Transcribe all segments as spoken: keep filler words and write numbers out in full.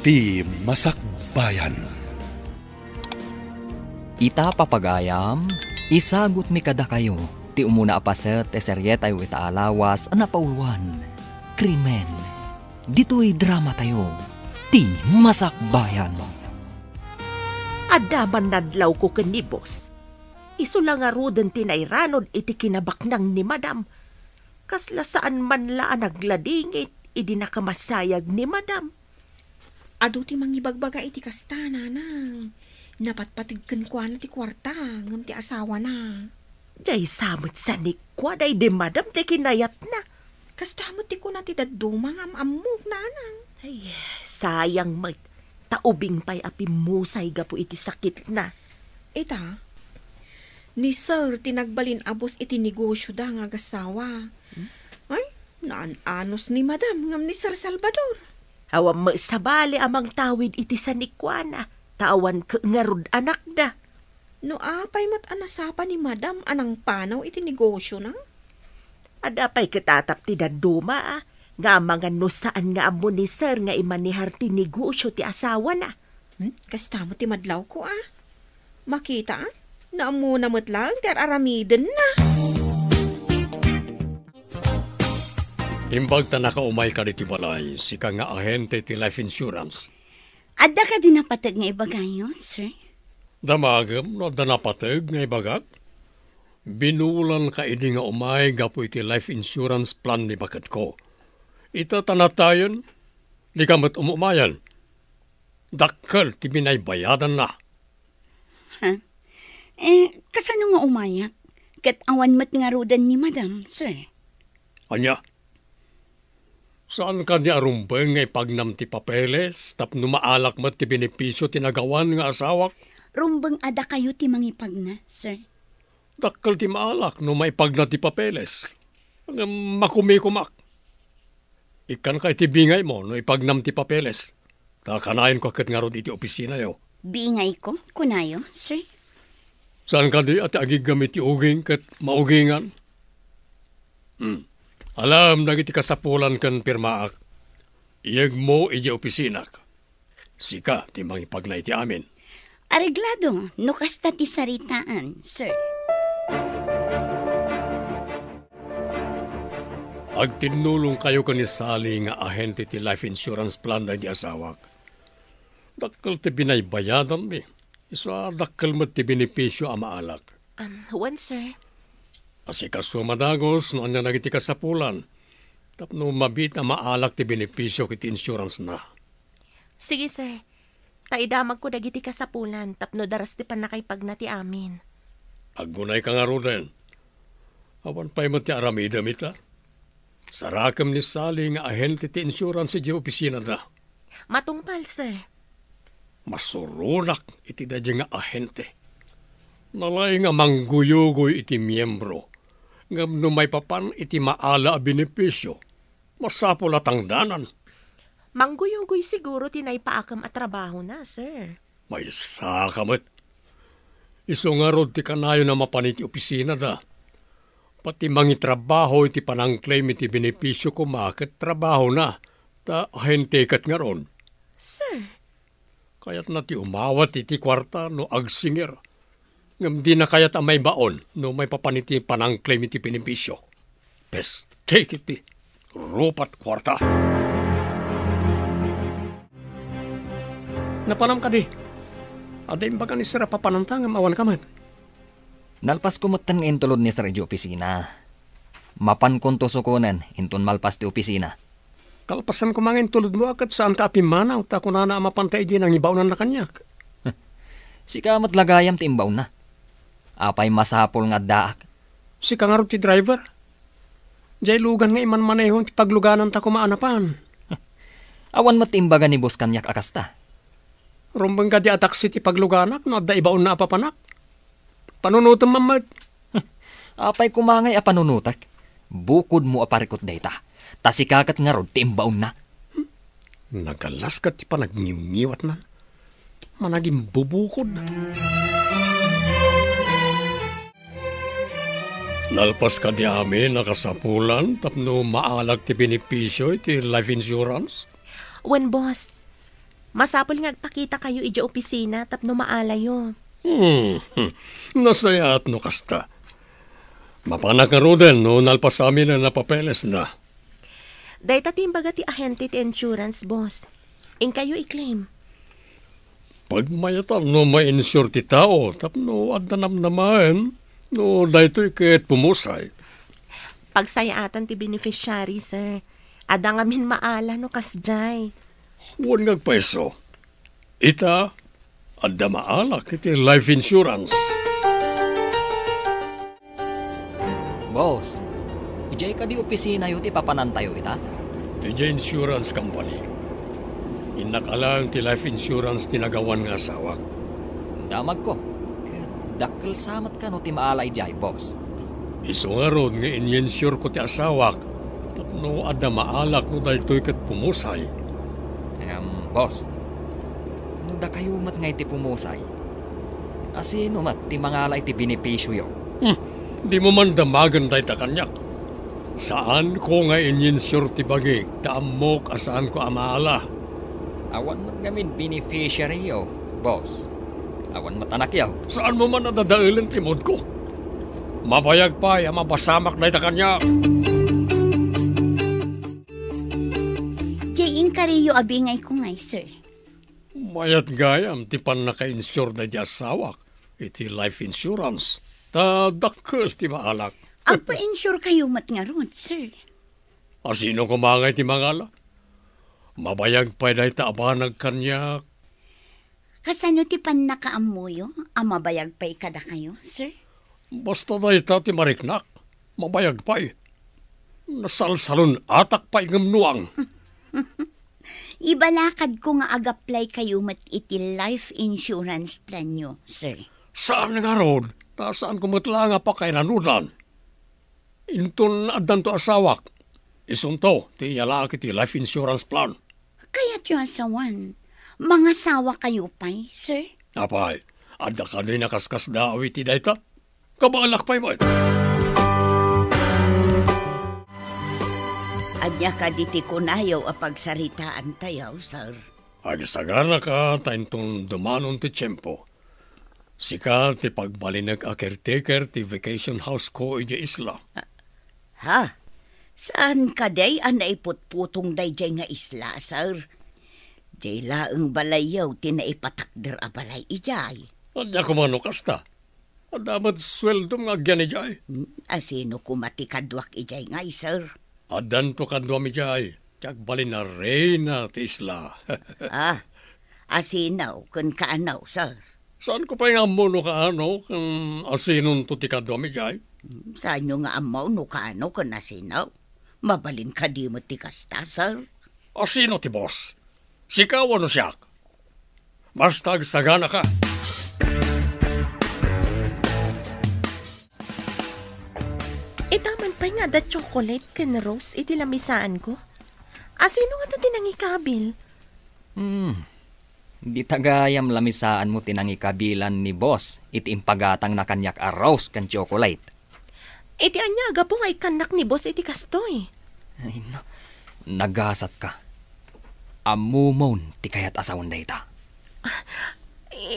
Ti Masakbayan. Ita, papagayam, isagutmi kadakayo ti umuna a paset ti serietayo ita a lawas a napauluan, Krimen. Ditoy dramatayo, Ti Masakbayan. Adda man nadlawko ken ni boss. Isu la ngaruden ti nairanod iti kinabaknang ni madam. Kasla saan man la a nagladingit idi nakamasayag ni madam. Adu ti mangibagbaga iti kasta, nanang. Napatpateg kenkuana ti kuarta, ngem ti asawana. Diay sa met sanikua daydi madam ti kinayatna. Kasta met ti kuna ti dadduma nga am-ammok, nanang. Ay, sayang met. Ta ubing pay a pimmusay gapu iti sakitna. Ita, ni Sir ti nagbalin a boss iti negosyoda nga agassawa. Hmm? Ay, naan-anos ni Madam ngem ni Sir Salvador. Awan met sabali a mangtawid iti sanikuana, ta awan ket ngarud anakda. No apay met a nasapa ni Madam a nangpanaw iti negosyona? Adda pay ket atap ti dadduma, a, nga amangan no saan nga ammo ni Sir nga imanehar ti negosyo ti asawana. Hmm? Kasta met ti madlawko, a. Makita, a? Naammona met laeng ti ar-aramidenna. Imbag ta nakaumay ka ditoy balay, sika nga ahente ti life insurance. Adda kadi napateg nga ibagayo, sir? Damagem no adda napateg nga ibagak. Binulanka idi nga umay gapu iti life insurance plan ni baketko. Ita ta natayen, dika met umumayen. Dakkel ti binaybayadanna. Ha? Eh, kasano nga umayak? Ket awan met ngaruden ni Madam, sir. Ania? Saan kadi a rumbeng nga ipagnam ti papeles tapno maalak met ti benepisio ti nagawan nga asawak? Rumbeng a dakayo ti mangipagna, sir. Dakkel ti maalak no maipagna ti papeles. Ngem makumikumak. Ikkanka iti bingaymo no ipagnam ti papeles. Ta kanayon ko ket ngarud iti opisinayo. Bingayko, kunayo, sir? Saan kadi a ti agiggam iti uging ket maugingan? Hmm. Alam dagiti kasapulan ken pirmaak. Iyegmo idiay opisinak. Sika ti mangipagna iti amin. Areglado no kasta ti saritaan, sir. Agtinnulongkayo ken ni Sally nga ahente ti life insurance plan daydi asawak. Dakkel ti binaybayadanmi. Isu a dakkel met ti benepisio a maalak. Um, wen, sir. Asikaso a madagus no ania dagiti kasapulan tapno mabiit a maalak ti benepisio iti insurance-na. Sige, sir. Ta idamagko dagiti kasapulan tapno daras ti pannakaipagna ti amin. Aggunayka ngaruden. Awan pay met ti aramidem ita. Sarakem ni Sally nga ahente ti insurance idiay opisinada. Matungpal, sir. Masuronak iti daydiay nga ahente. Nalaing a mangguyugoy iti miembro, ngem no maipapan iti maala a benepisio, masapul a tangdanan. Mangguyugoy siguro ti naipaakem a trabahona, sir. Maysa ka met. Isu ngarud ti kanayon a mapan iti opisinada. Pati mangitrabaho iti panang-claim iti benepisio koma ket trabahona, ta ahente ket ngarud. Sir. Kayatna ti umawat iti kuarta no agsingir. Ngem dina kayat a maibaon no maipapan iti panang-claim iti benepisio. Peste iti rupat kuarta. Napanam kadi? Adda imbaga ni Sir a papananta ngem awan ka met. Nalpasko metten nga intulod ni Sir idiay opisina. Mapankonto sukonen inton malpas ti opisina. Kalpasan koma nga intulodmo a ket saanka a pimmanaw, ta kunana a mapanta idiay nangibaonanna kaniak. Sika met la gayam ti imbaonna. Apay masapul nga addaak? Sika ngarud ti driver. Diay lugan nga imanmaneho ti paglugananta koma a napan. Awan met ti imbaga ni boss kaniak a kasta. Rumbeng kadi a taksi ti pagluganak no adda ibaonna a papanak. Panunotem man met. Apay koma ngay a panunotek? Bukodmo a parikut dayta. Ta sika ket ngarud ti imbaonna. Nagalas ket ti panagniwngiwatna. Managimbubukod. Nalpas kadi amin a kasapulan tapno maalak ti benepisio iti life insurance? Wen, boss. Masapul nga agpakitakayo idiay opisina tapno maalayo. Hmm, hmm. Nasayaat no kasta. Mapanak ngaruden no nalpasamin a napapelesna. Dayta ti imbaga ti ahente ti insurance, boss. Inkayo i-claim. Pagmayatan no ma-insure ti tao tapno adda namnamaen no daytoy ket pumusay. Pagsayaatan ti beneficiary, sir. Adda ngamin maala no kasdiay. Wen nga agpayso. Ita, adda maalak iti life insurance. Boss, idiay kadi opisinayo ti papanantayo ita? Idiay insurance company. Innak a laeng ti life insurance ti nagawan nga asawak. Damagko. Ket dakkel sa met kano ti maala idiay, boss? Isu ngarud nga in-insureko ti asawak tapno adda maalak no daytoy ket pumusay. Em, boss, no dakayo met ngay ti pumusay, asino met ti mangala iti benepisioyo? Hmm, dimo man damagen dayta kaniak. Saanko nga in-insure ti bagik, ta ammok a saanko a maala. Awan met ngamin beneficiaryo, boss. Awan met anakyo. Saanmo man a dadaelen ti moodko? Mabayag pay a mapasamak dayta kaniak. Jay, inkariyo a bingayko ngay, sir. Mayat gayam ti pannaka-insure daydi asawak iti life insurance, ta dakkel ti maalak. Agpa-insurekayo met ngarud, sir. Asino koma ngay ti mangala? Mabayag pay dayta a banag kaniak. Kasano ti pannakaammoyo a mabayag pay kadakayo, sir? Basta dayta ti mariknak, mabayag pay. Nasalsalun-atak pay ngem nuang. Ibalakadko nga agaplaykayo met iti life insurance planyo, sir. Saan ngarud, ta saanko met laeng a pakairanudan. Inton addanto asawak, isunto ti iyalaak iti life insurance plan. Kayatyo a sawen, mangasawakayo pay, sir? Apay, adda kadi nakaskasdaaw iti dayta? Kabaelak pay met. Ania kadi ti kunayo a pagsaritaantayo, sir? Agsaganaka ta inton dumanon ti tiempo, sika ti pagbalinek a caretaker ti vacation house ko idiay isla. Ha? Saan kadi a naiputputong daydiay nga isla, sir? Diay laeng balayyo ti naipatakder a balay idiay. Ania koma no kasta? Adda met sueldom nga agyan idiay. Hmm, asino koma ti kaduak idiay ngay, sir? Addanto kaduam idiay, ti agbalin a reyna ti isla. Ah, asino ken kaano, sir? Saanko pay nga ammo no kaano ken asinonto ti kaduam idiay? Hmm, saanyo nga ammo no kaano ken asino? Mabalin kadi met ti kasta, sir? Asino ti boss? Sika wenno siak? Basta agsaganaka. Ita man pay nga adda chocolate ken rose iti lamisaanko. Asino ngata ti nangikabil? Hmm. Dita gayam lamisaanmo ti nangikabilan ni boss iti impagatangna kaniak a rose ken chocolate. Iti ania a gapu nga ikkannak ni boss iti kastoy? Ay, na-, nagasatka. Ammomon ti kayat a sawen dayta.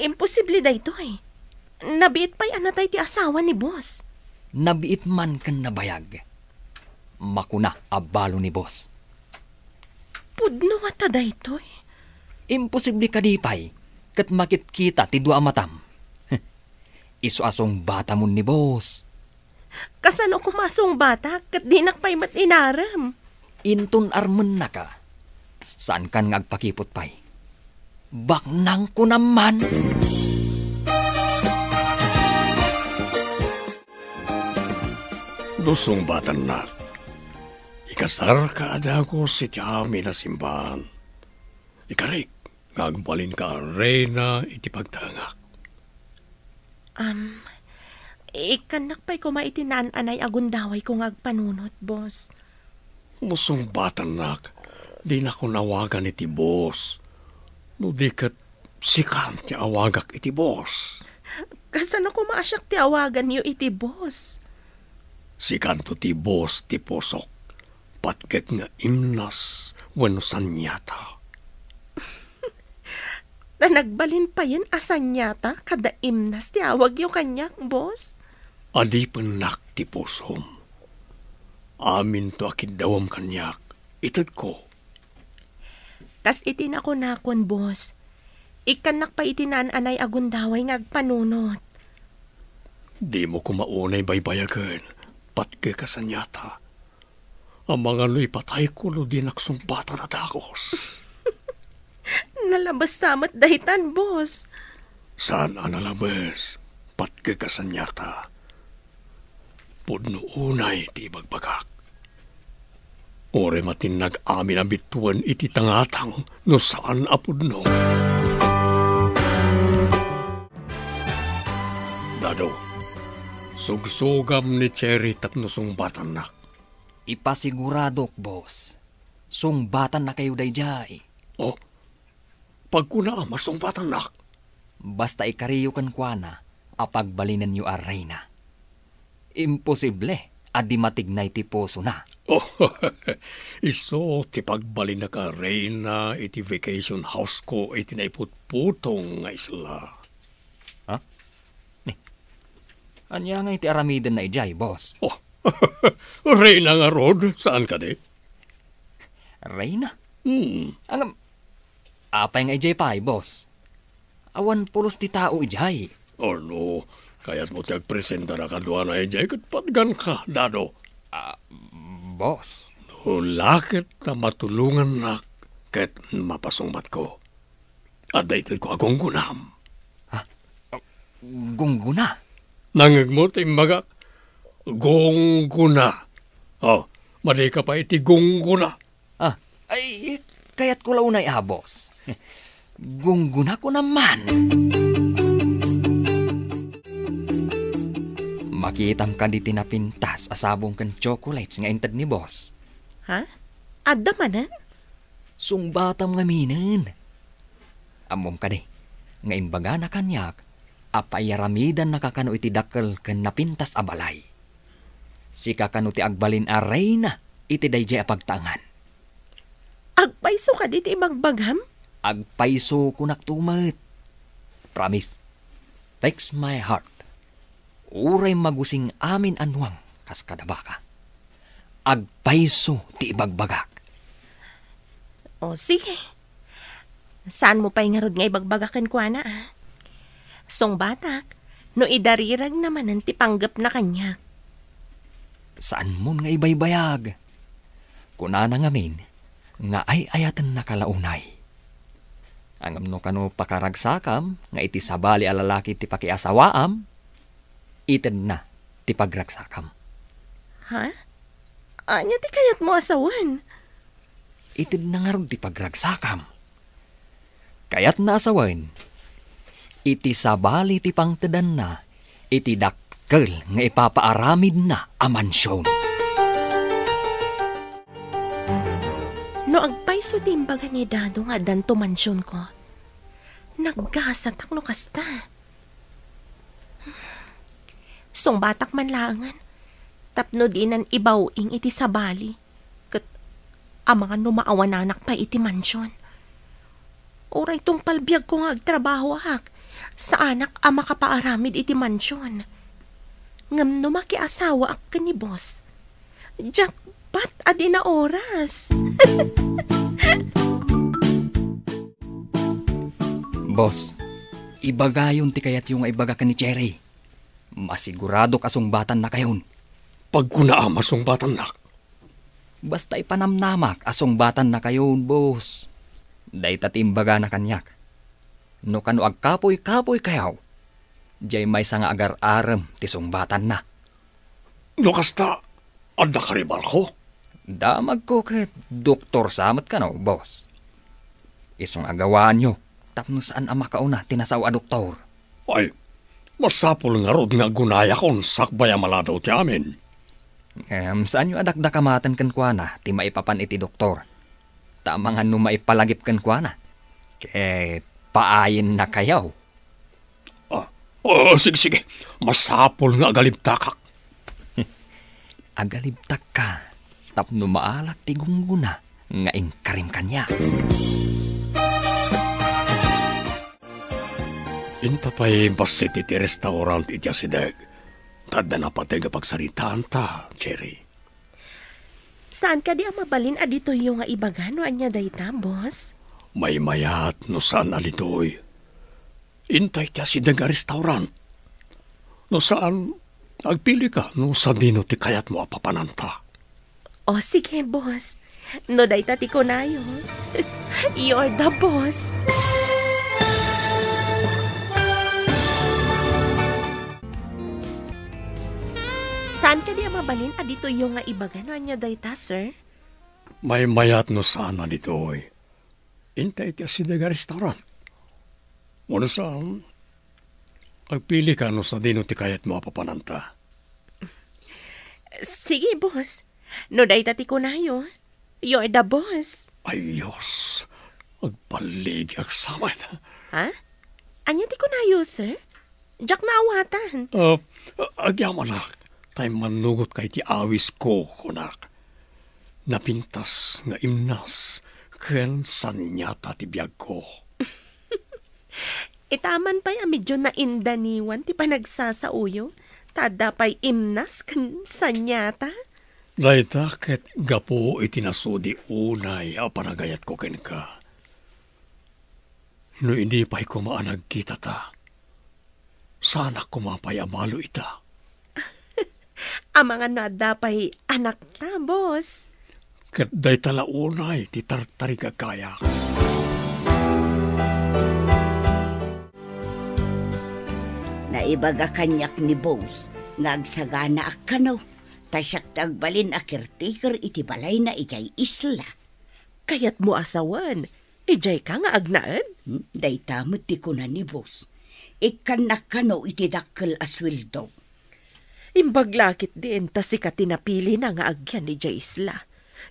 Imposible daytoy. Nabiit pay a natay ti asawa ni boss. Nabiit man ken nabayag. Makuna a balo ni boss. Pudno ngata daytoy? Imposible kadi pay ket makitkita ti dua a matam? Isu a sungbatamon ni boss. Kasano koma a sungbatak ket dinak pay met inarem? Inton armennaka, saankan nga agpakiput pay. Baknangko naman. No sungbatannak, ikasarka a dagus iti amin a simbaan. Ikarik nga agbalinka a reyna iti pagtengak. Am, ikkannak pay koma iti naan-anay a gundawayko nga agpanunot, boss. No sungbatannak, dinakon awagan iti boss. No di ket, sikan ti awagak iti boss. Kasano koma a siak ti awaganyo iti boss? Sikanto ti boss ti pusok, patgek nga imnas wenno saniata. Ta nagbalin payen a saniata kada imnas ti awagyo kaniak, boss. Adipennak ti pusom. Aminto a kiddawem kaniak, itedko. Kas iti nakunakon, boss, ikkannak pay iti naan-anay a gundaway nga agpanunot. Dimo koma unay baybayagen, patgek a saniata. Amangan no ipatayko no dinak sungbatan a dakos. Nalabes sa met daytan, boss. Saan a nalabes, patgek a saniata. Pudno unay ti ibagbagak. Uray matinnag amin a bituen iti tangatang no saan a pudno. Dado, sugsugam ni Cherry tapno sungbatannak. Ipasiguradok, boss. Sungbatannakayo daydiay. Oh, pagkunaam a sungbatannak. Basta ikariyo kenkuana a pagbalinenyo a reyna. Imposible a di matignay ti pusona. Oh, isu ti pagbalinnak a reyna iti vacation house ko iti naiputputong nga isla. Ha? Ni, ania nga iti aramidenna idiay, boss? Oh, reyna ngarud, saan kadi? Reyna? Hmm. Ngem, apay nga idiay pay, boss? Awan pulos ti tao idiay. Ano, kayatmo ti agpresentara kaduana idiay ket patganka, Dado? Ah, boss. No la ket ta matulongannak ket mapasungbatko. Adda itedko a gunggunam. Ha? Gungguna? Nangngegmo ti imbagak? Gungguna. Oh, madika pay iti gungguna. Ah, ay, kayatko la unay a, boss. Gungguna ko naman. Makitam kadi ti napintas a sabong ken chocolates nga inted ni boss? Ha? Adda manen? Sungbatam ngaminen. Ammom kadi nga imbagana kaniak a paiyaramidannaka kano iti dakkel ken napintas a balay. Sika kano ti agbalin a reyna iti daydiay a pagtaengan. Agpayso kadi ti ibagbagam? Agpayso, kunak to met. Promise. Text my heart. Uray magusing amin a nuang kas kada baka. Agpayso ti ibagbagak. O, sige. Saanmo pay ngarud nga ibagbaga kenkuana, a? Sungbatak, no idariragna manen ti panggepna kaniak. Saanmon nga ibaybayag. Kunana ngamin nga ay-ayatennaka la unay. Ngem no kano pakaragsakam nga iti sabali a lalaki ti pakiasawaam, itedna ti pagragsakam. Ha? Ania ti kayatmo a sawen? Itedna ngarud ti pagragsakam. Kayatna a sawen, iti sabali ti pangtedanna iti dakkel nga ipapaaramidna a mansion. No agpayso ti imbaga ni Dado nga addanto mansionko, naggasatak no kasta. Sungbatak man laengen tapno dinan ibaw-ing iti sabali, ket amangan no maawananak pay iti mansion. Uray tungpal biagko nga agtrabahoak, saanak a makapaaramid iti mansion. Ngem no makiasawaak ken ni boss, jackpot a di naoras. Boss, ibagayon ti kayatyo nga ibaga ken ni Cherry. Masiguradok a sungbatannakayon. Pagkunaam a sungbatannak. Basta ipanamnamak a sungbatannakayon, boss. Dayta ti imbagana kaniak. No kano agkapuy-kapuykayo, diay maysa nga agar-arem ti sungbatanna. No kasta, adda karibalko? Damagko ket doktor sa met kano, boss. Isu nga agawaanyo tapno saan a makauna ti nasao a doktor. Ay, masapul ngarud nga agunayakon sakbay a maladaw ti amin. Ngem saanyo a dakdakamaten kenkuana ti maipapan iti doktor. Ta amangan no maipalagip kenkuana, ket paayennakayo. Ah, oh, sige, sige. Masapul nga agalibtakak. Agalibtakka tapno maalak ti gunggona nga inkarim kaniak. Inta pay bassit iti restaurant iti asideg. Ta adda napateg a pagsaritaanta, Cherry. Saan kadi a mabalin a ditoyyo nga ibaga no ania dayta, boss? Maymayat no saan a ditoy. Inta iti asideg a restaurant. No saan, agpilika no sadino ti kayatmo a papananta. O, sige, boss. No dayta ti kunayo, you're the boss. Saan kadi a mabalin a ditoyyo nga ibaga no ania dayta, sir? Maymayat no saan a ditoy. Inta iti asideg a restaurant. Wenno saan, agpilika no sadino ti kayatmo a papananta. Sige, boss. No dayta ti kunayo, you're the boss. Ay, Diyos. Agpaligi, agsamet. Ha? Ania ti kunayo, sir? Diak naawatan. Ah, agyamanak, tay mannugotka iti awisko, kunak. Napintas nga imnas ken saniata ti biagko. Itaman pay a medyo naindaniwan ti panagsasaoyo, ta adda pay imnas ken saniata. Dayta ket gapu iti nasudi unay a panagayatko kenka. No idi pay koma a nagkitata, saanak koma pay a balo ita. Amangan no adda pay anakta, boss. Ket dayta la unay ti tartarigagayak. Naibaga kaniak ni boss nga agsaganaak kano, ta siak ti agbalin a caretaker iti balayna idiay isla. Kayatmo a sawen, idiay ka nga agnaed? Hmm, dayta met ti kuna ni boss. Ikkannak kano iti dakkel a sueldo. Imbag la ketdin ta sika ti napilina nga agyan idiay isla.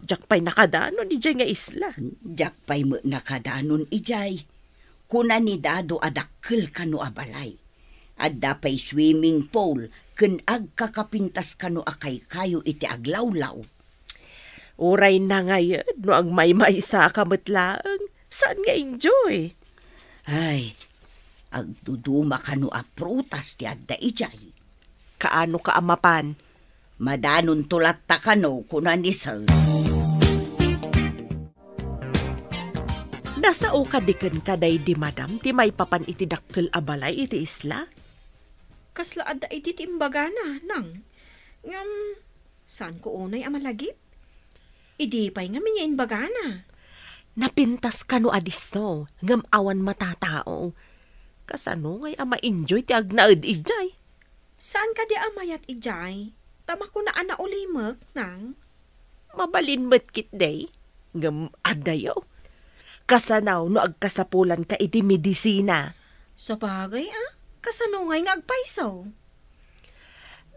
Diak pay nakadanon idiay nga isla. Hmm, diak pay met nakadanon idiay. Kuna ni Dado a dakkel kano a balay. Adda pay swimming pool ken agkakapintas kano a kaykayo iti aglawlaw. Uray nangayed no agmaymaysa ka met laeng, saan nga enjoy? Ay, agduduma kano a prutas ti adda idiay. Kaano ka a mapan? Madanonto latta kano, kuna ni Sir. Nasao kadi kenka daydi madam ti maipapan iti dakkel a balay iti isla? Kasla adda idi ti imbagana, nang. Ngem, saanko unay a malagip? Idi pay ngamin nga imbagana. Napintas kano a disso, ngem awan matatao. Kasano ngay a ma-enjoy ti agnaed idiay? Saan kadi a mayat idiay? Ta makuna a naulimek, nang. Mabalin met ketdi, ngem adayo. Kasano no agkasapulanka iti medisina? Sabagay a, kasano ngay nga agpayso?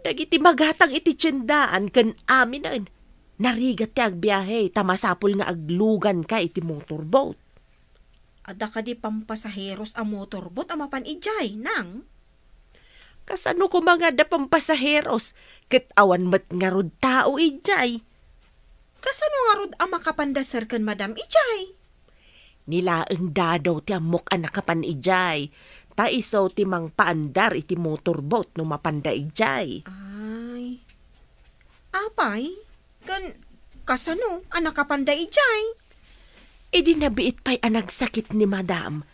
Dagiti magatang iti tiendaan ken aminen, narigat ti agbiahe ta masapul nga agluganka iti motorboat. Adda kadi pampasaheros a motorboat a mapan idiay, nang? Kasano koma nga adda pampasaheros ket awan met ngarud tao idiay? Kasano ngarud a makapanda sir ken madam idiay? Ni laeng Dado ti ammok a nakapan idiay, ta isu ti mangpaandar iti motorboat no mapanda idiay. Ay. Apay? Ken kasano a nakapanda idiay? Idi nabiit pay a nagsakit ni madam,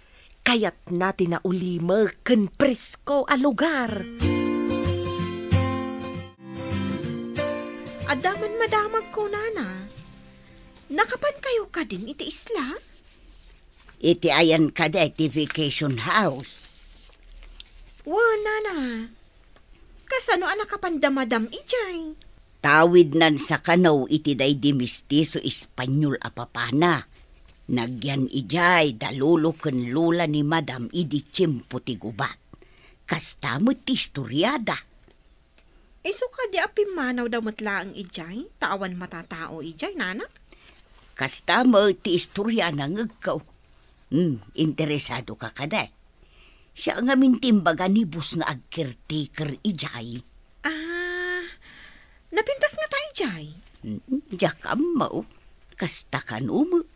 kayatna ti naulimek ken presko a lugar. Adda man madamag kunana. Nakapankayo kadin iti isla? Iti ayan kadi iti vacation house. Wen, nana. Kasano a nakapanda madam idiay? Tawidnan sa kano iti daydi mestizo Espanyol a papana. Nagyan idiay da lolo ken lola ni madam idi tiempo ti gubat. Kasta met ti istoriada. Isu kadi a pimmanawda met laeng idiay, ta awan matatao idiay, nana? Kasta met ti istoriana, ngegko. Hmm, interesado ka kadi? Siya ngamin ti imbaga ni boss nga ag-caretaker idiay. Ah, napintas ngata idiay? Hmm, diak ammo. Kasta kano met.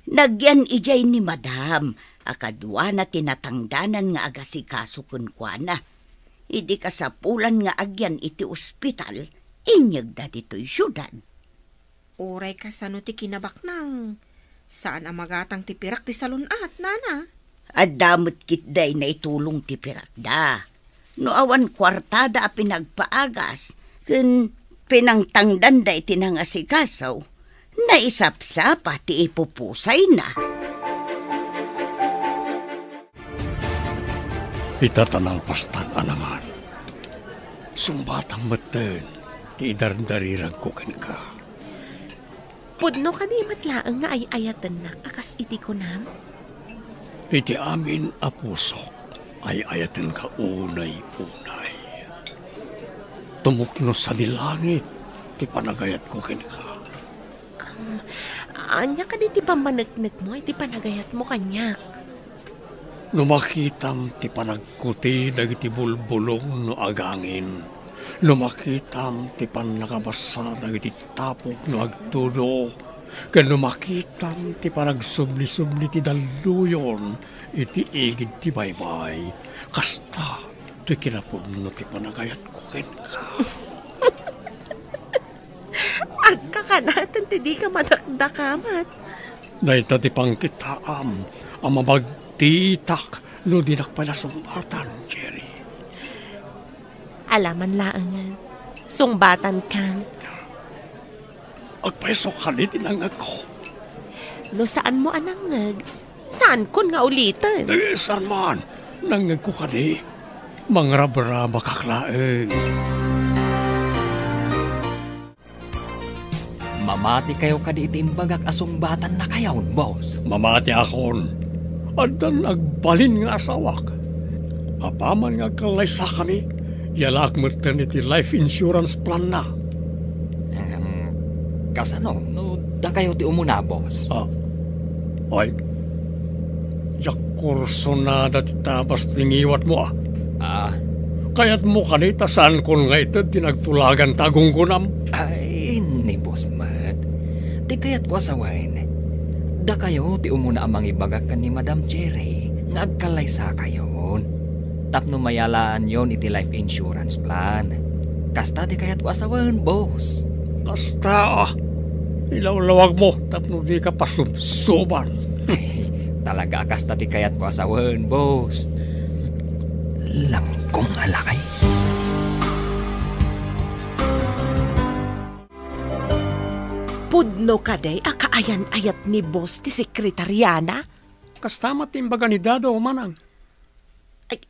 Nagyan idiay ni Madam a kaduana ti natangdanan nga agasikaso kenkuana. Idi kasapulan nga agyan iti ospital, inyegda ditoy siudad. Uray kasano ti kinabaknang, saan a magatang ti pirak ti salun-at, nana. Adda met ketdi naitulong ti pirakda. No awan kuartada a pinagpaagas ken pinangtangdanda iti nangasikaso, naisapsapa ti ipupusayna. Ita ta nalpastan a nangan. Sungbatam metten ti idardariragko kenka. Pudno kadi met laeng nga ay-ayatennak a kas iti kunam? Iti amin a pusok, ay-ayatenka unay-unay. Tumukno sadi langit ti panagayatko kenka. Um, ania kadi ti pammaneknekmo iti panagayatmo kaniak? No makitam ti panagkuti dagiti bulbulong no agangin, no makitam ti pannakabasa dagiti tapok no agtudo, ken no makitam ti panagsubli-subli ti dalluyon iti igid ti baybay, kasta ti kinapudno ti panagayatko kenka. Agkakanaten ti dika madakdakamat. Dayta ti pangkitaam a mabagtitak no dinak pay la sungbatan, Cherry. Alaman laengen, sungbatankan. Agpayso kadi ti nangngegko. No saanmo a nangngeg, saankon nga uliten. Eh, saan man? Nangngegko kadi. Mangrabrabakak laeng. Mamatikayo kadi iti imbagak a sungbatannakayon, boss? Mamatiakon. Addan agbalin nga asawak. Apaman nga agkallaysakami, yalaak metten iti life insurance plan-na. Em, kasano no dakayo ti umuna, boss? Ah, ay, diak kursonada ti tabas ti ngiwatmo, ah. Ah. Kayatmo kadi ta saankon nga ited ti nagtulagan ta agunggonam? Ay, ni boss met. Ti kayatko a sawen, dakayo ti umuna a mangibagak ken ni Madam Cherry nga agkallaysakayon tapno mayalaanyon iti life insurance plan. Kasta ti kayatko a sawen, boss. Kasta, ah. Ilawlawagmo tapno dika pasubsoban. Ay, talaga a kasta ti kayatko a sawen, boss. Langkong a lakay. Pudno kadi a kaayan-ayat ni boss ti sekretariana? Kasta met ti imbaga ni Dado, manang. Ay,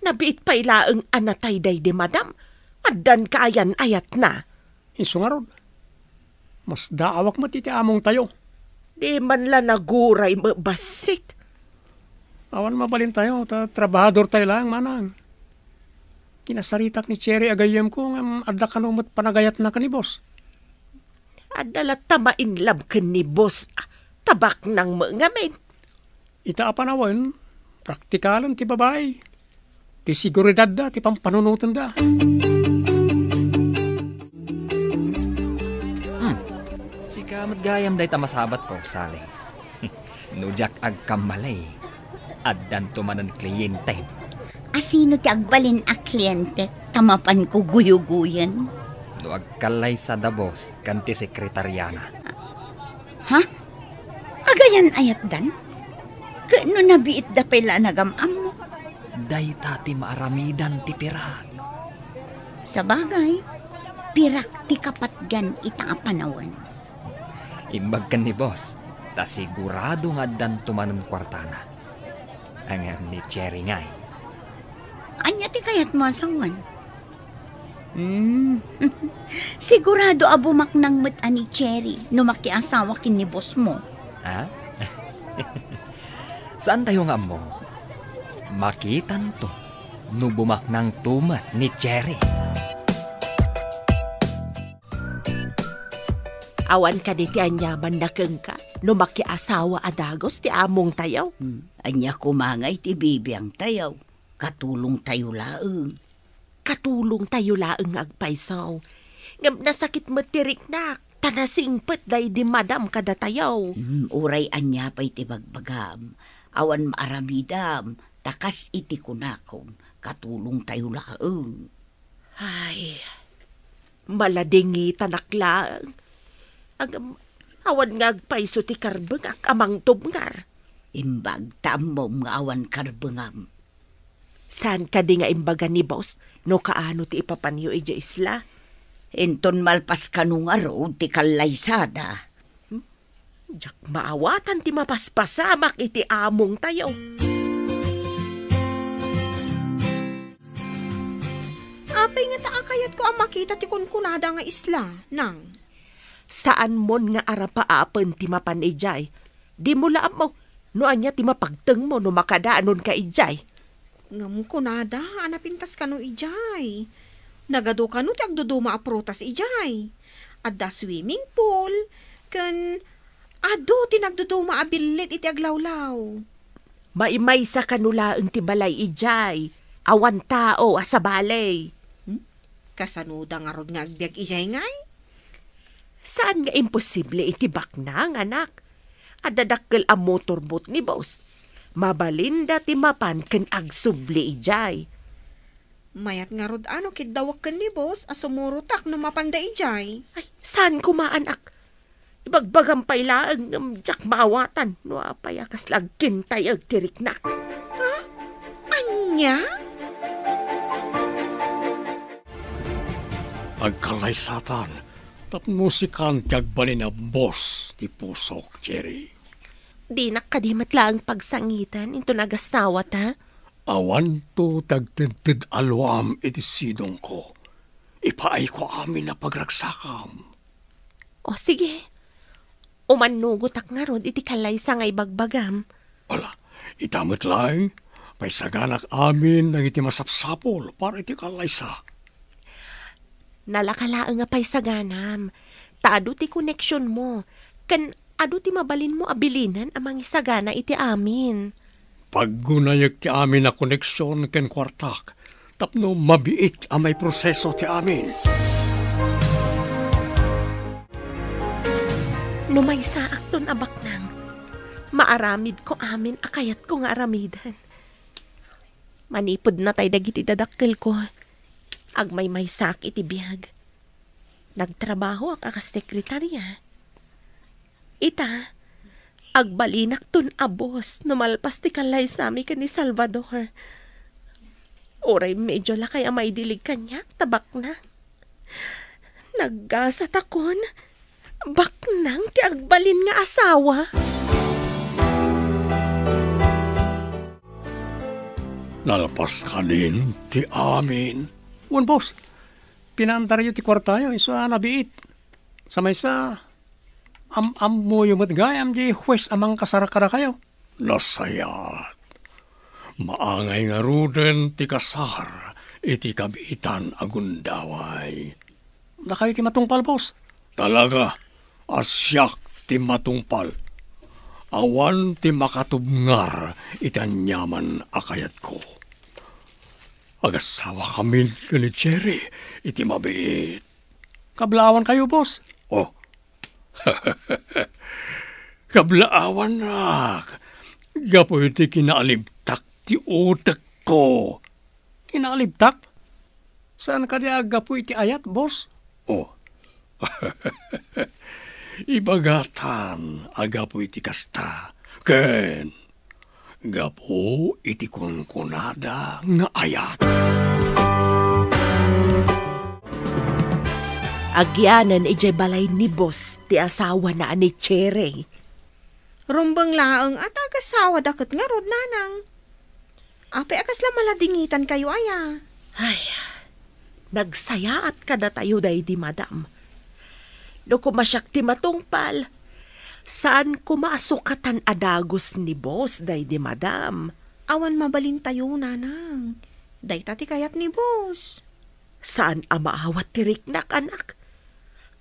nabiit pay laeng a natay daydi madam. Addan kaayan-ayatna. Isu ngarud, masdaawak met iti amongtayo. Di man la naguray met bassit. Awan mabalintayo, ta trabahadortayo laeng, manang. Kinasaritak ni Cherry a gayyemko, ngem adda kano met panagayatna ken ni boss. Adda latta mainlove ken ni boss, ah, tabaknang met ngamin. Ita a panawen, praktikalen ti babai. Ti seguridadda ti pampanunotenda. Hmm. Sika met gayam dayta masabatko, Sally. No diak agkamali, addanto manen kliyentem. A sino ti agbalin a kliyente ta mapanko guyugoyen? No agkallaysada, boss, ken ti sekretariana. Ha? Agayan-ayatdan? Ket no nabiitda pay la a nagam-ammo? Dayta ti maaramidan ti pirak. Sabagay, pirak ti kapatgan ita a panawen. Imbag ken ni boss, ta sigurado nga addanto manen kuartana. Ngem ni Cherry ngay. Ania ti kayatmo a sawen? Hmm. Sigurado a bumaknang met a ni Cherry no makiasawa ken ni boss mo. Ha? Saantayo nga ammo. Makitanto no bumaknangto met ni Cherry. Awan kadi ti aniamanna kenka no makiasawa a dagus ti amongtayo? Hmm. Ania koma ngay ti bibiangtayo? Katulongtayo laeng. Katulongtayo laeng nga agpayso. Ngem nasakit met ti riknak. ta nasingpet daydi madam kadatayo. Hmm, uray ania pay ti bagbagam, awan maaramidam, ta kas iti kunakon, katulongtayo laeng. Ay, maladingitanak laeng. Ag-, awan nga agpayso ti karbengak a mangtubngar. Imbag ta ammom nga awan karbengam. Saan kadi nga imbaga ni boss no kaano ti ipapanyo idiay isla? Inton malpas kano ngarud ti kallaysada. Hmm? Diak maawatan ti mapaspasamak iti amongtayo. Apay ngata a kayatko a makita ti kunkunada nga isla, nang? Saanmon nga arapaapen ti mapan idiay. Dimo la ammo no ania ti mapagtengmo no makadaanonka idiay. Ngem kunada a napintas kano idiay. Nagadu kano ti agduduma a prutas idiay. Adda swimming pool, ken adu ti nagduduma a billit iti aglawlaw. Maimaysa kano laeng ti balay idiay. Awan tao a sabali. Hmm? Kasanoda ngarud nga agbiag idiay ngay? Saan nga imposible iti baknang, anak? Adda dakkel a motorboat ni boss. Mabalinda ti mapan ken agsubli idiay. Mayat ngarud a no kiddawek ken ni boss a sumurotak no mapanda idiay. Ay, saan koma, anak? Ibagbagam pay laeng ngem diak maawatan no apay a kasla agkintayeg ti riknak. Ha? Ania? Agkallaysatan tapno sikan ti agbalin a boss ti pusok, Jerry. Dinak kadi met laeng pagsangiten inton agasawata? Awanto ti agtedted a luam iti sidongko. Ipaayko amin a pagragsakam. O, sige. Umannugotak ngarud iti kallaysa nga ibagbagam. Ala, ita met laeng, paysaganak amin dagiti masapsapul para iti kallaysa. Nalaka laeng a paysaganam, ta adu ti koneksionmo, ken adu ti mabalinmo a bilinen a mangisagana iti amin. Paggunayek ti amin a koneksion ken kuartak tapno mabiit a maiproseso ti amin. No maysaakton a baknang, maaramidko amin a kayatko nga aramiden. Manipud natay dagiti dadakkelko, agmaymaysaak iti biag. Nagtrabahoak a kas sekretaria. Ita, agbalinakton a boss no malpas ti kallaysami ken ni Salvador. Uray medyo lakay a maidilig kaniak ta baknang. Naggasatakon, baknang ti agbalin nga asawa. Nalpas kadin ti amin. Wen, boss, pinaandaryo ti kuartayo, isu a nabiit. Sa maysa, am-ammoyo met gayam di huwes a mangkasar kadakayo. Nasayaat. Maangay ngaruden ti kasar iti kabiitan a gundaway. Dakayo ti matungpal, boss? Talaga, a siak ti matungpal. Awan ti makatubngar iti aniaman a kayatko. Agasawakamin ken ni Jerry iti mabiit. Kablaawankayo, boss? Oh. Kablaawannak gapu iti kinaalibtak ti utekko. Kinaalibtak? Saan kadi a gapu iti ayat, boss? Oh. Ibagatan a gapu iti kasta. Ken gapu iti kunkunada nga ayat. Agyanan idiay balay ni boss ti asawana a ni Cherry. Rumbeng laeng a ta agasawada ket ngarud, nanang. Apay a kasla maladingitankayo aya? Ay, nagsayaat kadatayo daydi madam. No koma siak ti matungpal, saan koma a sukatan a dagus ni boss daydi madam. Awan mabalintayo, nanang. Dayta ti kayat ni boss. Saan a maawat ti riknak, anak.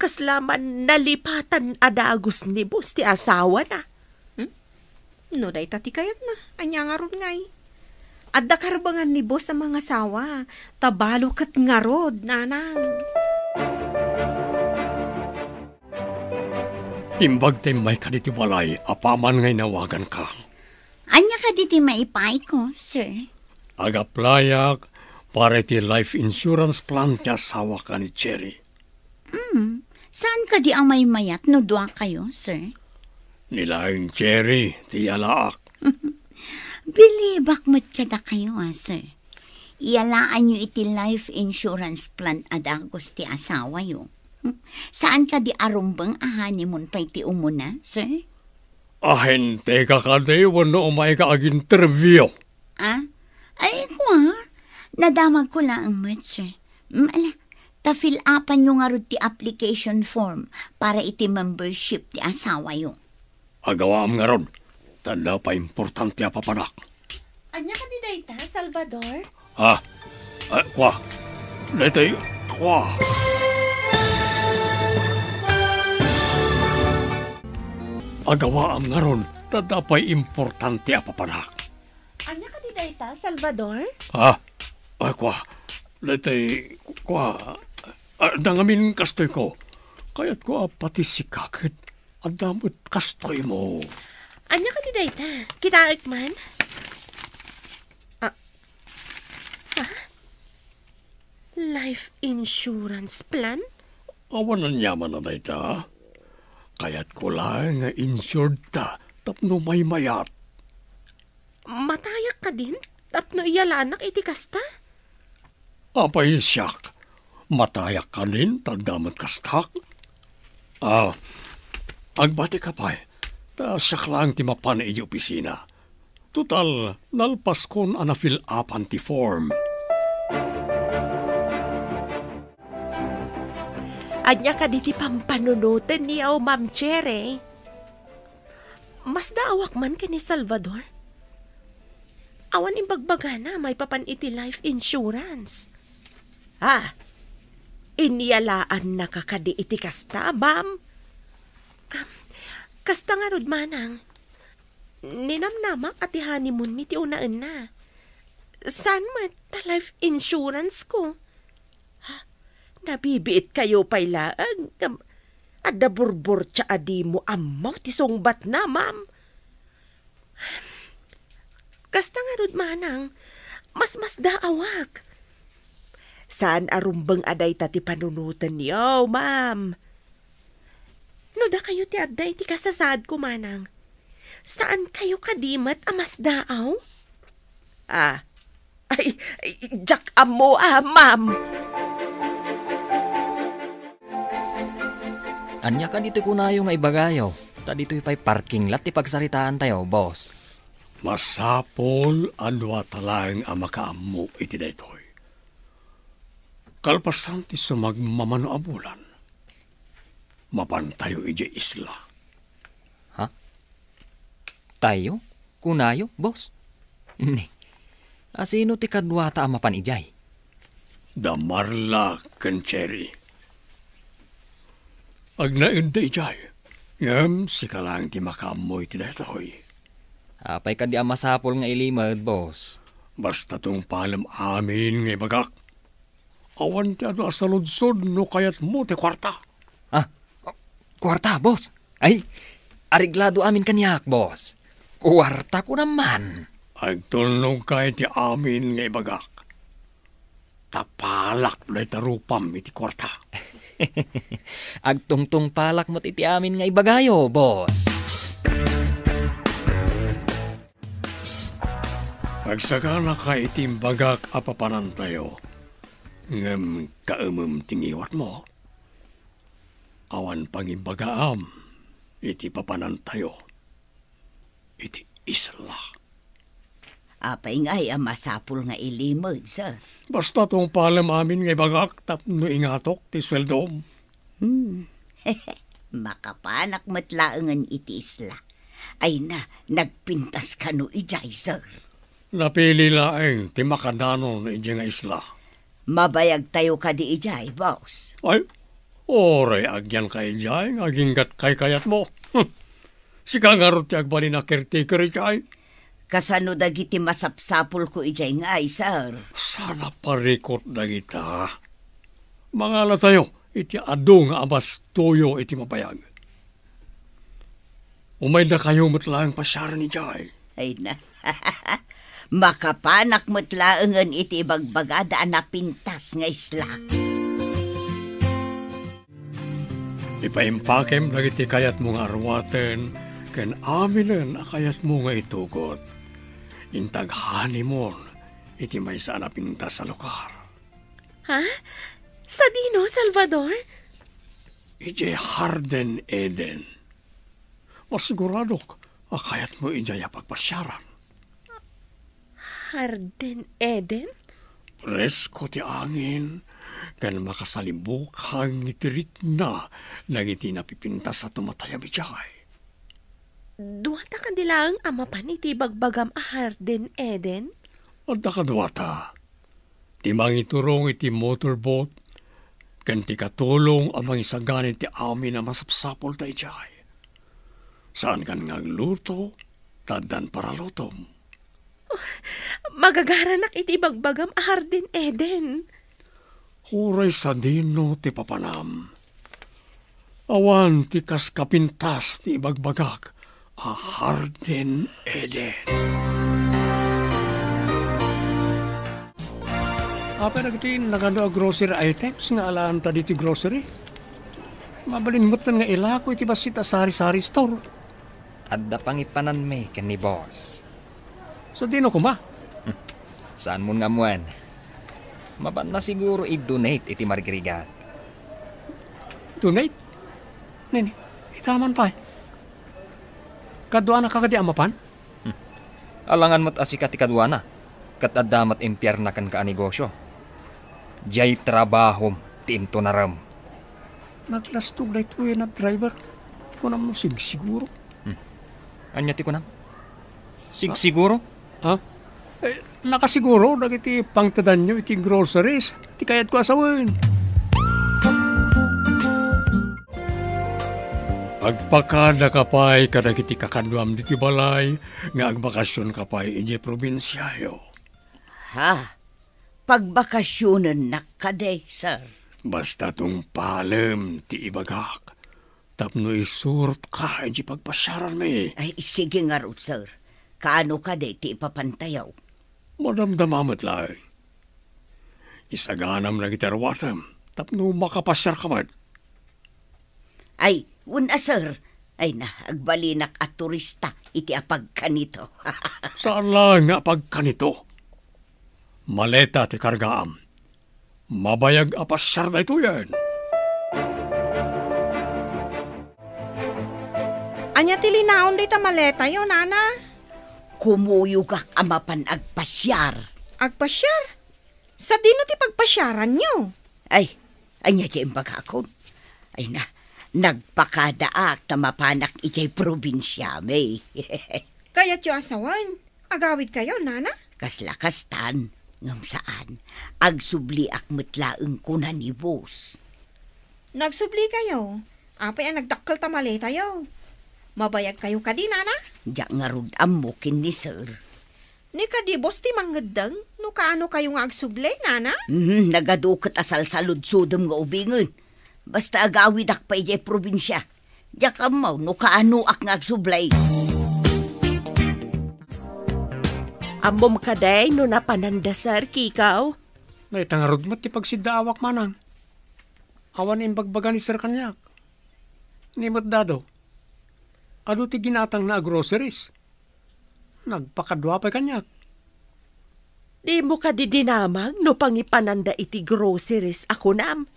Kasla man nalipatan a dagus ni boss ti asawana. Hmm? No dayta ti kayatna, ania ngarud ngay? Adda karbengan ni boss a mangasawa, ta balo ket ngarud, nanang. Imbag ta immayka ditoy balay apaman nga inawaganka. Ania kadi ti maipaayko, sir? Ag-applyak para iti life insurance plan ti asawak a ni Cherry. Hmm, saan kadi a maymayat no dua kayo, sir? Ni laeng Cherry ti iyalaak. Bilibak met kadakayo, a, sir. Iyalaanyo iti life insurance plan a dagus ti asawayo. Saan kadi a rumbeng a honeymoon pay ti umuna, sir? Ahente ka kadi wenno umayka ag-interview? Ah? Ay, kua, nadamagko laeng met, sir. Mm, ala, ta fill-upanyo ngarud ti application form para iti membership ti asawayo. Agawaam ngarud, ta adda pay importante a papanak. Ania kadi dayta, Salvador? Ah, ah, kua. Daytoy, kua. Agawaam ngarud, ta adda pay importante a papanak. Ania kadi dayta, Salvador? Ah, ah, kua. Daytoy, kua. Ah, adda ngamin kastoyko. Kayatko a pati sika ket adda met kastoymo. Ania kadi dayta? Kitaek man? Ah, ah? Life insurance plan? Awan aniaman a dayta. Kayatko laeng nga insured ta tapno maymayat. Matayak kadin tapno iyalanak iti kasta? Apay siak, matayak kadin ta adda met kastak? Ah, agbatika pay, ta siak laeng ti mapan idiay opisina. Total, nalpaskon a na-fill-upan ti form. Ania kadi ti pampanunotenyo, Ma'am Cherry? Masdaawak man ken ni Salvador. Awan imbagbagana maipapan iti life insurance. Ah, inyalaannaka kadi iti kasta, ma'am? Ah, kasta ngarud, manang. Ninamnamak a ti honeymoon mi ti unaenna. Saan met ta life insurance ko? Ha? Nabibiit kayo pay laeng ngem adda burburtia a dimo ammo ti sungbatna, ma'am. Kasta ngarud, manang, masmasdaawak. Saan a rumbeng a dayta ti panunotenyo, ma'am. No dakayo ti adda iti kasasaadko, manang, saan kayo kadi met a masdaaw? Ah, ay, ay, diak ammo, ah, ma'am. Ania kadi ti kunayo nga ibagayo? Ta ditoy pay parking lot ti pagsaritaantayo, boss. Masapul a duata laeng a makaammo iti daytoy. Kalpasan ti sumagmamano a bulan, mapantayo idiay isla. Ha? Tayo? Kunayo, boss? Ni, asino ti kaduata a mapan idiay? Da Marla ken Cherry. Agnaedda idiay, ngem sika laeng ti makaammo iti daytoy. Apay kadi a masapul nga ilimed, boss? Basta tungpalem amin nga ibagak. Awan ti adu a saludsod no kayatmo ti kuarta. Ah, kuarta, boss? Ay, areglado amin kaniak, boss. Kuarta ko naman. Agtulnogka iti amin nga ibagak. Ta palak dayta rupam iti kuarta. Agtungtungpalak met iti amin nga ibagayo, boss. Agsakanaka iti imbagak a papanantayo, ngem kaemem ti ngiwatmo. Awan pangimbagaam iti papanantayo iti isla. Apay ngay a masapul nga ilimed, sir? Basta tungpalem amin nga ibagak tapno ingatok ti sueldom. Hmm. Makapanak met laengen iti isla. Ay na, nagpintas kano idiay, sir? Napili laeng ti makadanon idiay nga isla. Mabayagtayo kadi idiay, boss. Ay, uray agyanka idiay nga aginggat kaykayatmo. Hmm. Sika ngarud ti agbalin a caretaker idiay. Kasano dagiti masapsapulko idiay ngay, sir? Saan a parikut dagita. Mangalatayo iti adu nga abastoyo iti mabayag. Umaydakayo met laeng pasiaren idiay. Ay na. Makapanak met laengen iti ibagbagada a napintas nga isla. Ipaimpakem dagiti kayatmo nga aruaten ken aminen a kayatmo nga itugot. Inta ag-honeymoon iti maysa a napintas a lugar. Ha? Sadino, Salvador? Idiay Hardin Eden. Masiguradok a kayatmo idiay a pagpasiaran. Hardin Eden? Presko ti angin, ken makasalibukang iti rikna dagiti napipintas a tumatayab idiay. Duata kadi laeng a mapan iti ibagbagam a Hardin Eden? Adda kaduata. Ti mangiturong iti motorboat, ken ti katulong a mangisagana iti amin a masapsapulda idiay. Saankan nga agluto, ta addan paralutom. Magagaranak iti ibagbagam a Hardin Eden. Uray sadino ti papanam. Awan ti kas kapintas ti ibagbagak a Hardin Eden. Apay dagiti nagadu a grocery items nga alaanta ditoy grocery? Mabalin metten nga ilako iti bassit a sari-sari store. Adda pangipananmi ken ni boss. Sadino koma? Saanmon nga ammoen. Mapanna siguro i-donate iti marigrigat. Donate? Nini, ita man pay. Kaduanaka kadi a mapan? Alangan met a sika ti kaduana, ket adda met impiarna kenka a negosio. Diay trabahom ti intunarem. Naglastog daytoy a driver. Kunam no sigsiguro. Hmm. Ania ti kunam? Sigsiguro? Ha? Eh, nakasiguro dagiti pangtedanyo iti groceries ti kayatko a sawen. Agpakadaka pay kadagiti kakaduam ditoy balay nga agbakasionka pay idiay probinsiayo. Ha? Pagbakasionennak kadi, sir? Basta tungpalem ti ibagak tapno isurotka idiay pagpasiaranmi. Ay, sige ngarud, sir. Kaano kadi ti ipapantayo? Madamdama met laeng. Isaganam dagiti aruatem tapno makapasiarka met. Ay, wen a, sir. Ay na, agbalinak a turista iti apagkanito. Saan laeng nga apagkanito. Maleta ti kargaam. Mabayag a pasiar daytoyen. Ania ti linaon dayta maletayo, nana? Kumuyogak a mapan agpasiar. Agpasiar? Sadino ti pagpasiaranyo? Ay, ania ti imbagakon? Ay na, nagpakadaak ta mapanak idiay probinsiami. Kayatyo a sawen, agawidkayo, nana? Kasla kastan, ngem saan. Agsubliak met laeng kuna ni boss. Nagsublikayo? Apay a nagdakkel ta maletayo? Mabayagkayo kadi, nana? Diak ngarud ammo ken ni sir. Ni kadi boss ti mangngeddeng no kaano kayo nga agsubli, nana? Mhm, nagadu ket a salsaludsodem nga ubingen. Basta agawidak pay idiay probinsia. Diak ammo no kaanoak nga agsubli. Ammom kadi no napananda, sir, Kikaw? Dayta ngarud met ti pagsiddaawak, manang. Awan imbagbaga ni sir kaniak. Ni met dado. Adu ti ginatangna a groceries. Nagpakadua pay kaniak. Dimo kadi dinamag no pangipananda iti groceries a kunam?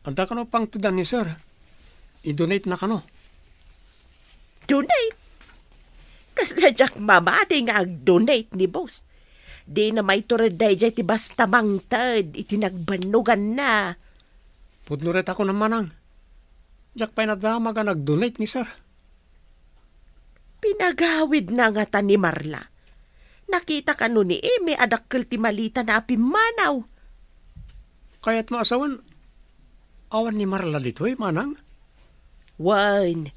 Adda kano pangtedan ni sir. I-donate na kano. Donate? Kasla diak mamati nga ag-donate ni boss. Dina maitured daydiay ti basta mangted iti nagbannoganna. Pudno ret a kunam, manang. Diak pay nadamag a nag-donate ni sir. Pinagawidna ngata ni Marla. Nakita kano ni Eme a dakkel ti malitana a pimmanaw. Kayatmo a sawen, awan ni Marla ditoy, manang? Wen,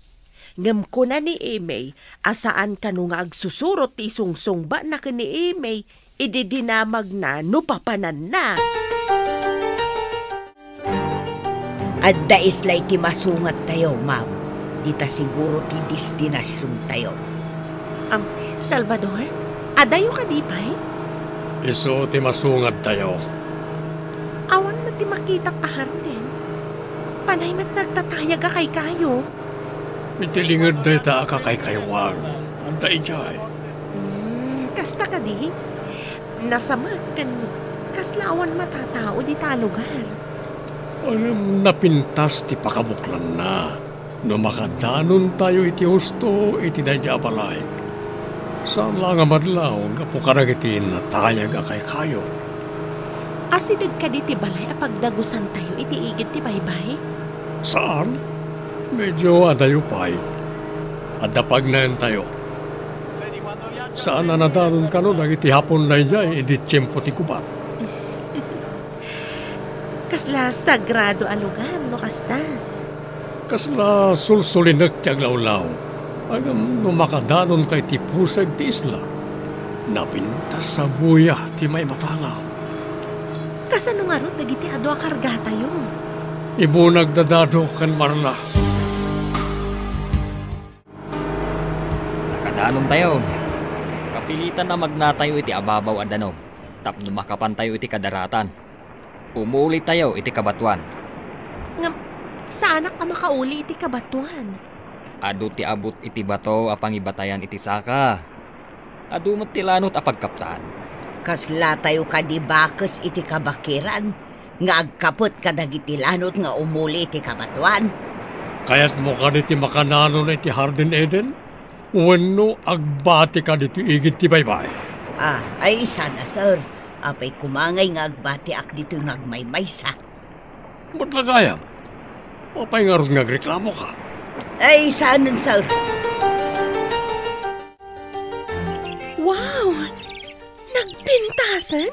ngem kuna ni Eme a saan kano nga agsusurot ti isungsungbatna ken ni Eme idi dinamagna no papananna. Adda isla iti masungattayo, ma'am. Dita siguro ti destinasiontayo. Am, Salvador, adayo kadi pay? Isu ti masungadtayo. Awan met ti makitak a hardin. Panay met nagtatayag a kaykayo. Iti linged dayta a kakaykaywan, adda idiay. Hmm, kasta kadi? Nasamak ken kasla awan matatao dita a lugar. Ngem napintas ti pakabuklanna no makadanontayo iti husto iti daydi a balay. Saan la nga madlaw gapu kadagiti natayag a kaykayo. Asideg kadi ti balay a pagdagusantayo iti igid ti baybay? Saan. Medyo adayo pay. Adda pagnaentayo. Saan a nadanon kano dagiti Hapon daydiay idi tiempo ti gubat. Kasla sagrado a lugar no kasta. Kasla sulsulinek ti aglawlaw. Ngem no makadanonka iti puseg ti isla, napintas a buya ti maimatangaw. Kasano ngarud dagiti adu a kargatayo? Ibunag da Dado ken Marla. Nakadanontayon. Kapilitan a magnatayo iti ababaw a danum tapno makapantayo iti kadaratan. Umulitayo iti kabatoan. Ngem, saanak a makauli iti kabatoan. Adu ti abut iti bato a pangibatayan iti saka. Adu met ti lanot a pagkaptan. Kaslatayo kadi bakes iti kabakiran nga agkapet kadagiti lanot nga umuli iti kabatoan? Kayatmo kadi ti makadanon iti Hardin Eden? Wenno agbati kadi ti igid ti baybay? Ah, ay, sana, sir. Apay koma ngay nga agbatiak ditoy nga agmaymaysa? Met la gayam. Apay ngarud nga agreklamoka? Ay, saanen, sir. Wow! Nagpintasen?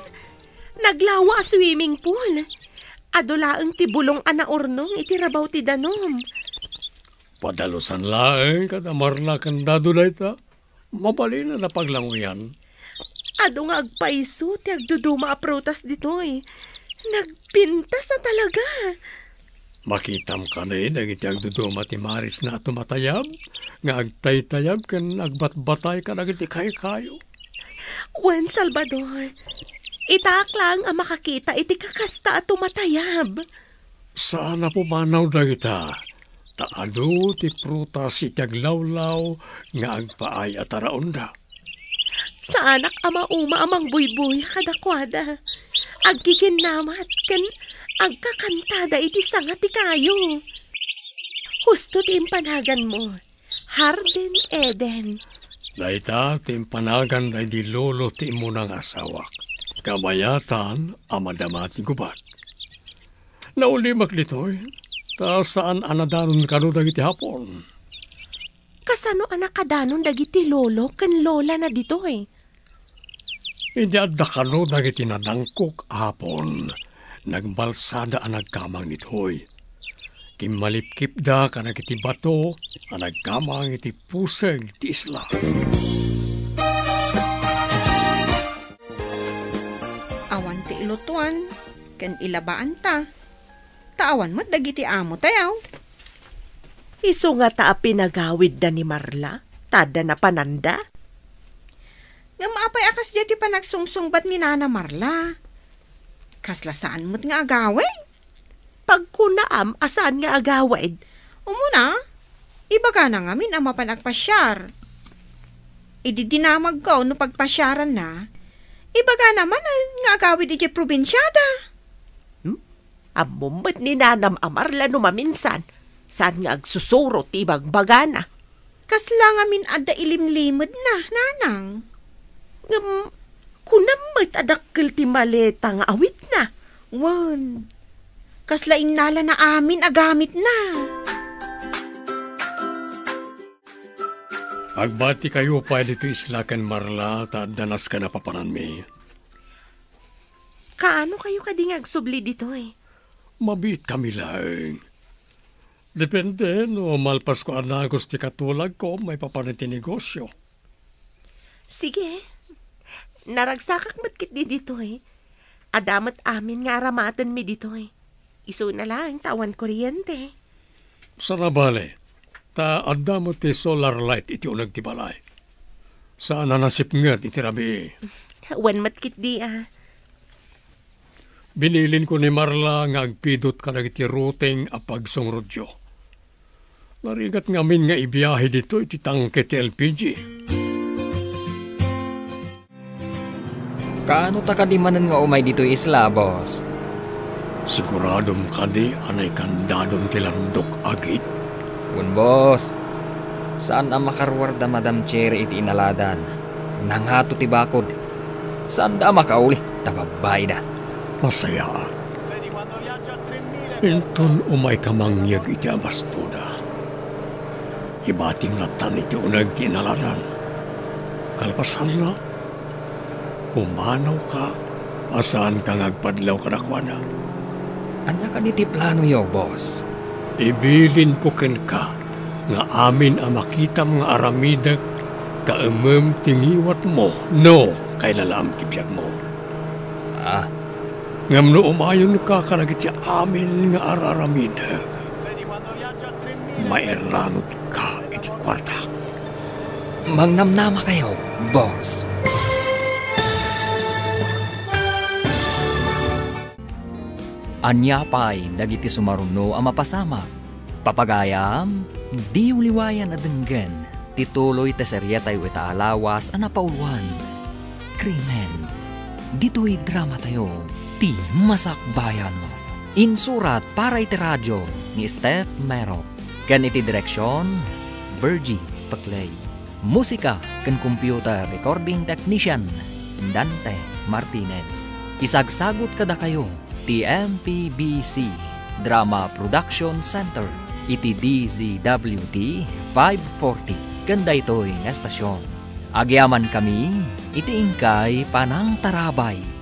Naglawa a swimming pool. Adu laeng ti bulong a naurnong iti rabaw ti danum. Padalusan laeng kada Marla ken Dado dayta. Mabalin a napaglanguyan. Adu nga agpayso ti agduduma a prutas ditoy. Nagpintas a talaga. Makitam kadi dagiti agduduma ti marisna a tumatayab, nga agtaytayab ken agbatbatay kadagiti kaykayo. Wen, Salvador, itaak laeng a makakita iti kakasta a tumatayab. Saan a pumanaw dagita, ta adu ti prutas iti aglawlaw nga agpaay a taraonda. Saanak a mauma a mangbuybuya kadakuada. Agkikinnamat ken agkakantada iti sanga ti kayo. Husto ti impanaganmo, Hardin Eden. Dayta ti impanagan daydi lolo ti immuna nga asawak. Kabayatan a madama ti gubat. Naulimek ditoy, ta saan a nadanon kano dagiti Hapon. Kasano a nakadanon dagiti lolo ken lolana ditoy? Idi adda kano dagiti nadangkok a Hapon, nagbalsada a nagkamang ditoy. Kimmalipkipda kadagiti bato a nagkamang iti puseg ti isla. Awan ti ilutuan ken ilabaanta. Ta awan met dagiti amotayo. Isu ngata a pinagawidda ni Marla, ta adda napananda? Ngem apay a kasdiay ti panagsungsungbat ni Nana Marla? Kasla saan met nga agawid? Pagkunaam a saan nga agawid? Umuna, ibagana ngamin a mapan agpasiar. Idi dinamagko no pagpasiaranna, ibagana manen nga agawid idiay probinsiada. Hmm? Ammom met ni Nanam a Marla no maminsan, saan nga agsusuro ti ibagbagana. Kasla ngamin adda ilimlimedna, Nanang? Ngem, kunam met a dakkel ti maleta nga awitna. Wen, kasla innalana amin a gamitna. Agbatikayo pay ditoy isla ken Marla ta adda nasken a papananmi. Kaano kayo kadi nga agsubli ditoy? Mabiit kami laeng. Depende no malpasko a nagus ti katulagko maipapan iti negosio. Sige. Naragsakak met ketdi ditoy. Adda met amin nga aramatenmi ditoy. Isuna laeng ta awan kuryente. Saan a bale, Ta adda met ti solar light iti uneg ti balay. Saan a nasipnget iti rabii. Wen met ketdi a. Binilinko ni Marla nga agpidut kadagiti ruteng a pagsungrodyo. Narigat ngamin nga ibiahe ditoy ti tangke ti L P G. Kaano ta kadi manen nga umay ditoy isla, boss? Siguradom kadi a naikandadon ti landok a gate? Wen, boss. Saan a makaruar da Madam Cherry iti inaladan. Nangato ti bakod. Saanda a makauli, ta babbaida. Nasayaat. Inton umayka mangyeg iti abastoda, ibating lattan iti uneg ti inaladan. Kalpasanna, pumanawka a saanka nga agpadlaw kadakuada. Ania kadi ti planoyo, boss? Ibilinko kenka nga amin a makitam nga aramidek, kaemem ti ngiwatmo no kailalaam ti biagmo. Ah. Ngem no umayonka kadagiti amin nga ar-aramidek, mairanutka iti kuartak. Mangnamnamakayo, boss. Ania pay dagiti sumaruno a mapasamak? Papagayam, diyo liwayan a denggen ti tuloy ti serietayo ita a lawas a napauluan, Krimen. Ditoy dramatayo, ti Masakbayan. Insurat para iti radio ni Steph Mero, ken iti direksion, Virgie Peclay. Musika ken computer recording technician, Dante Martinez. Isagsagut kadakayo ti M P B C Drama Production Center iti D Z W T five forty ken daytoy nga estasion. Agyamankami iti inkay panangtarabay.